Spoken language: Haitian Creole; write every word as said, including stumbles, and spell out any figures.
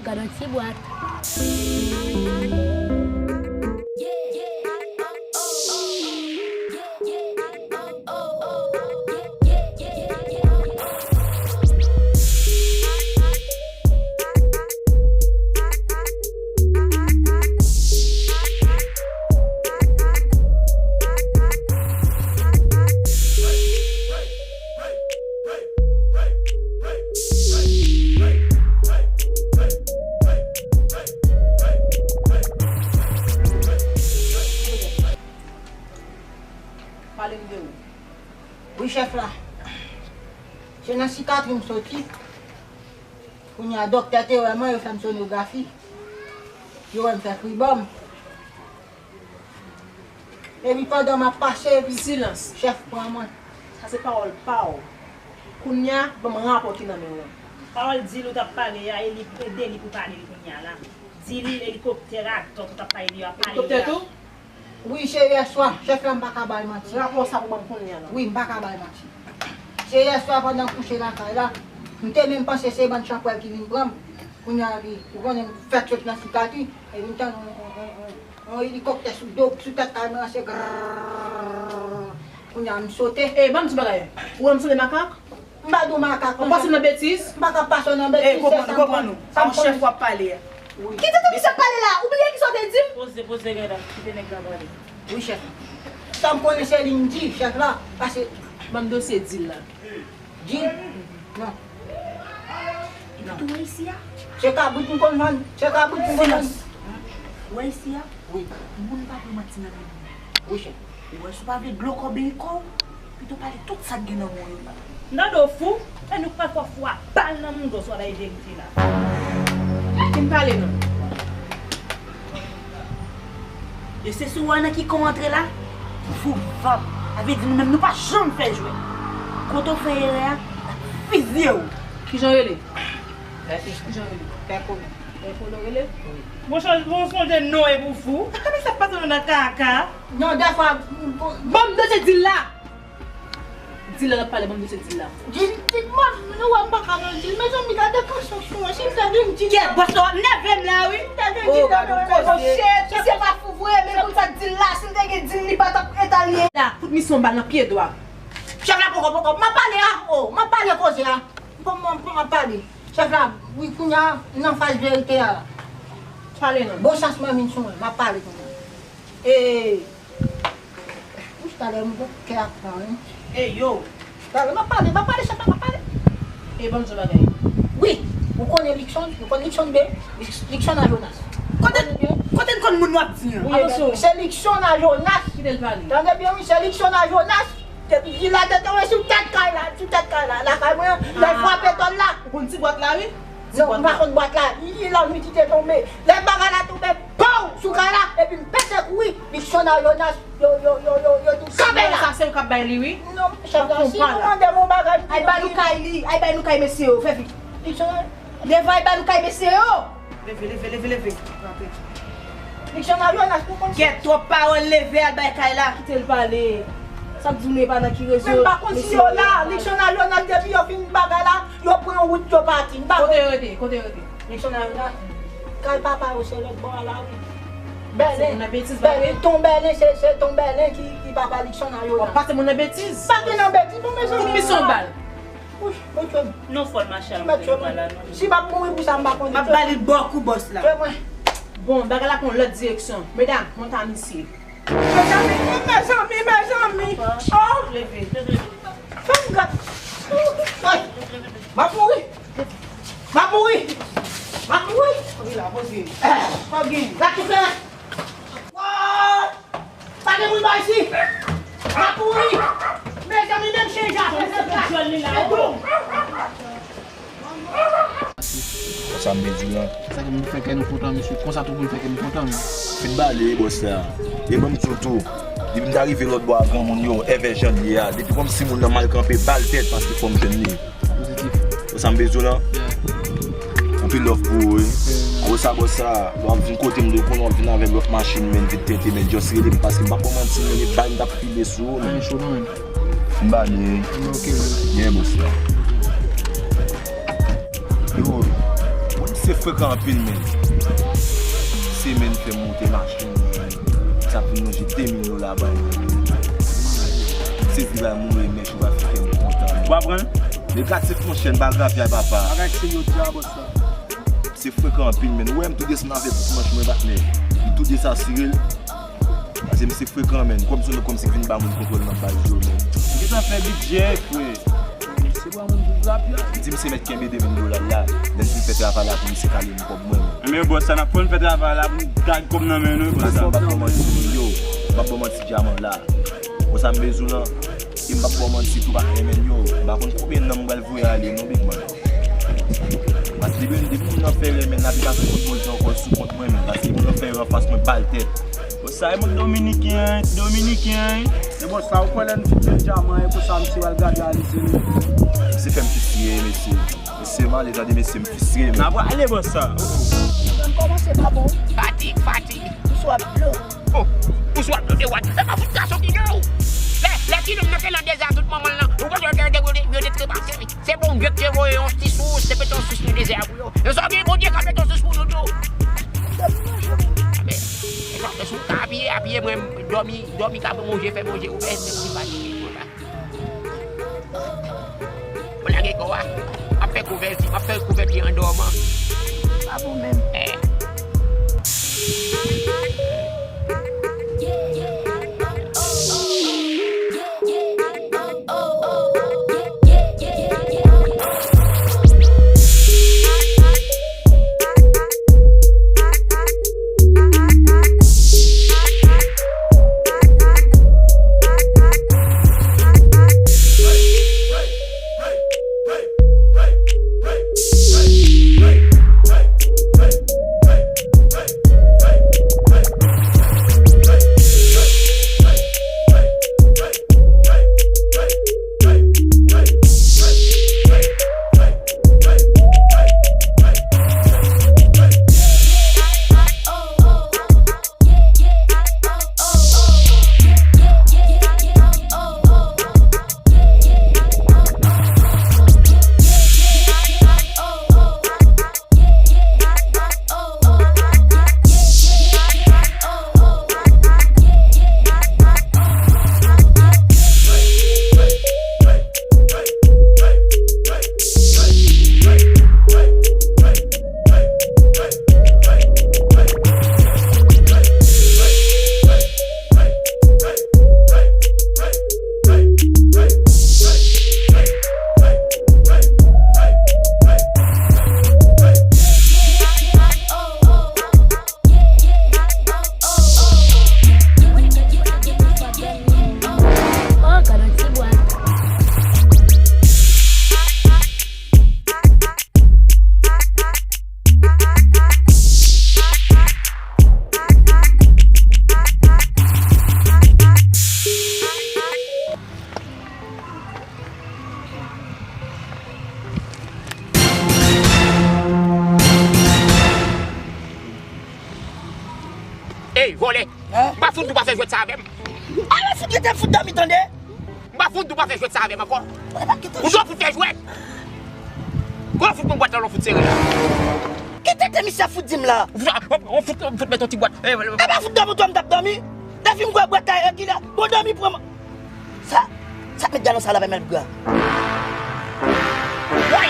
Gad yon ti bwat. Pale m de ou. Wi, chèf la. Se nan sikatri m soti. Kounye a, doktè te wè mwen, yo fè m sonografi. Yo wè m fè fribòm. Epi pandan m ap pase, epi Silans. Chèf pran mwen. Sa se pawòl pa w. Kounye a, ban m rapò ki nan men w lan. Pawòl dil ou t ap pale a, e li, e de li pou pale l kounye a la. Dil elikoptè radòt ou t ap pale de yo a pale Elikoptè la. Tou? Wi, se yèswa. Chèf la, m pa ka bay manti. Rapò sa pou ban m kounye a la. Wi, m pa ka bay manti. Se yèswa pandan m kouche lakay la, m te menm panse se bann chanpwèl ki vin pran m. Kounye a, li, ou konnen, m fèk sot nan sikatri, epi m tande yon, yon, yon, yon, yon elikoptè sou do, sou tèt kay mwen, se grrrr. Kounye a, m sote. E, ban m di bagay. Ou wè m sanble makak? M pa di w makak. Ou pase nan betiz? M pa ka pase nan betiz, se sa m konn. Sa m konnen. Chèf w ap pale a. Wi. Kite tout misye ap pale la. Ou bliye kisa w te di m? Poze, poze, gade, kite nèg la pale. Wi, chèf. Sa m konnen se li m di, chèf la, pase. Ban m dosye dil la. Dil? Non. Epi tou wè isi a? Se kabrit m konn vann. Se kabrit m konn vann. Silans. Wè isi a? Wi. Moun pa pran manti nan men moun. Wi, chèf. Ou wè, si w pa vle dlo kò beri kò w, pito pale tout sa k gen nan men w yo. Nando fou, e nou k pral fè fwa bal nan mouda w si w pa bay verite la. Fin pale non. E se si w wè nan ki kan w antre la, voup vap. Sa vle di nou menm nou pa janm fè jwèt. Kote w fè erè a, n ap fizye w. Kijan w rele? Kijan w rele? Pè Kolo. Pè Kolo rele? Wi. Monchè, bon, sonje non e pou fou. Kaka, men sa pa nan kaka. Non, dèfwa, m, m, Ban m dosye dil la! Dil la n ap pale, ban m dosye dil la. Dil, dil, mwen, nou wè m pa ka nan dil. Mezanmi, gade kanson sou mwen, si m ta gen dil. Kèt, bòs la, w ap nève m la, wi. Si m ta gen dil nan men mwen, monchè, si se pa fou vre, men konn sa dil la, si m te gen dil, li pa t ap eta l ye. La, fout misyon bal nan pye dwa. Chèf la poko, poko, m ap pale a, o, m ap pale koze a. Bon, m, m, m ap pale. Chèf la, wi, kounye a, m nan faz verite a la. Pale non. Bon chans mwen vin sou mwen, m ap pale kounye a. E, Wouch, talè m gon kè ak pa, wi. E yo! Talè, m ap pale, m ap pale, chèf la, m ap pale. E ban m di w bagay. Wi, ou konnen Likson, ou konn Likson byen, Lik-, Likson a Jonas. Kote, kote n konn moun w ap di an? Wi, se Likson a Jonas. Kite l pale. Tande byen, wi, se Likson a Jonas. Depi di la te tonbe sou tèt kay la, sou tèt kay la, lakay mwen, lè l frape tòl la. Ou konn ti bwat la, wi? Non, m pa konn bwat la. Li, li la, li te tonbe. Lè bagay la tonbe, pow! Sou kay la, epi m pete kouri. Likson a Jonas, yo, yo, yo, yo, yo di kanpe la. Sa se ou k ap bay li, wi. Non, chèf la, si nou mande m yon bagay, m di nou. Ay, ba nou kay li, ay, bay nou kay mesye yo, fè vit. Likson a. Leve, ay, ba nou kay mesye yo. Leve, leve, leve, leve. Rantre. Likson a Jonas, nou konn. Kèt, twòp pawòl, leve, al bay kay la. Kite l pale. Sa k di nou e pa nan ki rezo. Men m pa konn si yo la. Likson a Jonas, depi yo fin bagay la, yo pran wout, yo pati. M pa konn. Kote yo rete? Kote yo rete? Likson a Jonas. Kay papa yo se lòt bò a lari. Bèlen. Bèlen, Ton Bèlen, se, se Ton Bèlen ki, ki papa Likson a Jonas. W ap pase moun nan betiz. Pa gen nan betiz, bon, mezanmi. Tout misyon bal. Wouch, mwen tchwe m. Non, fò l mache al mwen pa la non. Si m ap mouri pou sa, m pa konnen. M ap ba li bò kou bòs la. Tchwe mwen. Bon, bagay la pran lòt direksyon. Medam, monte a misye. Mezanmi, mezanmi, mezanmi. Oh! Leve. Fè m gad. Ay! M ap mouri. M ap mouri. M ap mouri. Poze la, poze. Fò gen. Gad tout fè. Wouy! Pa gen moun pa isi. M ap mouri. Mezanmi, menm chen ja fè sèt la. Konsa m vle di w lan. Sa ke nou fè kè nou kontan, mesye. Konsa tou pou nou fè kè nou kontan, men. Fin bale, bòs la. E ban m di w tou. Depi m ta rive lòt bò a granmoun yo, èvè jan l ye a. Depi kòmsi moun nan mal kanpe, ba l tèt, paske fò m jwenn li. Pozitif. Ou sa m bezwen lan? Yeah. Anpil love pou ou, wi. Yeah. Apre sa, bòs sa, lè w ap vin kote m, depi konnen w ap vin avèk lòt machin, men vit tenten, men just rele m, paske m p ap ba w manti, men e bal m t ap file sou ou, men. Anyen cho non, men. M ba li, wi. M ok, wi. Byen, bòs la. Yo, mwen Se frekan anpil, men. Semèn fè m monte machin, sa vin manje de mil dola bay mwen. Se vi bay moun, men chou pa fè m kontan. W ap pran? Negatif, monchè, n pa grapyay, papa. Bagay serye w di a, bòs la. Se frekan anpil, men. Ou wè m tou desann avèk tout manch mwen, patnè. M tou desasire l. Paske misye frekan, men. Kòmsi, kòmsi vin ba moun kontwòl nan baz yo, men. Ou gentan fè bidjè, frè. Se pa moun pou grapyay. Di misye mèt kenbe de mil dola la. Lè n fin fè travay la pou misye kale m kòb mwen, men. Men bòs sa, n ap fè n fè travay la pou n gad kòb nan men nou, bòs sa. Paske m p ap ba w manti, yo. M p ap ba w manti, dyaman la. Bòs sa m bezwen w lan. E m p ap ba w manti tou, patnè, men, yo. M pa konn konbyen nan m pral voye ale, non, big man. Paske depi, depi moun nan fè erè, men, n ap pase kont mwen ankò sou kont mwen, men. Paske moun nan fè erè anfas mwen, bal tèt. Bon, sa e moun dominiken, dominiken. E bon, sa ou kwè lè n fin fè dyaman, e konsa misye pral gade alize nou. Misye fè m fistire, mesye. Mesye, m ale, tande, mesye, m fistire, men. N a prale, bòs sa. Mwen kòmanse pa bon. Fatig, fatig. Ou swa blo. Oh, ou swa blo de wat. E pa fout gason ki gen ou. Lè, lè ti nonm nan te nan dezè a tout manman l lan. Ou panse yo te, te, yo te trepase, wi. Se Bondye ki te voye yon ti sous, te pete yon sous nan dezè a pou yo. Yo sa gen Bondye ka pete yon sous pou nou tou. Men, e sa, si w ka apiye, apiye mwen, dòmi, dòmi ka pran manje, fè manje, ou fè, fè ti pati. Ou lage kò a, m ap fè kouvèti, m ap fè kouvèti an dòman. Pa bon menm. Eh. Oh, gad yon ti bwat. Ey, vòlè! Hein? M pa fout di w pa fè jwèt sa avè m. Ala fout ki te fout dòmi, tande! M pa fout di w pa fè jwèt sa avè m ankò. Ou twò fout fè jwèt! Kòman fout pran bwat la, lè w fout sere la? Ki tete misye ap fout di m la? Ou fout, ou fout, ou fout met yon ti bwat. Eh, eh, eh. E pa fout dòmi, dòmi, m t ap dòmi. Depi m wè bwat la, e ki la, bon dòmi pran m. Sa, sa k met galon sa la bay m al bwè. Woy!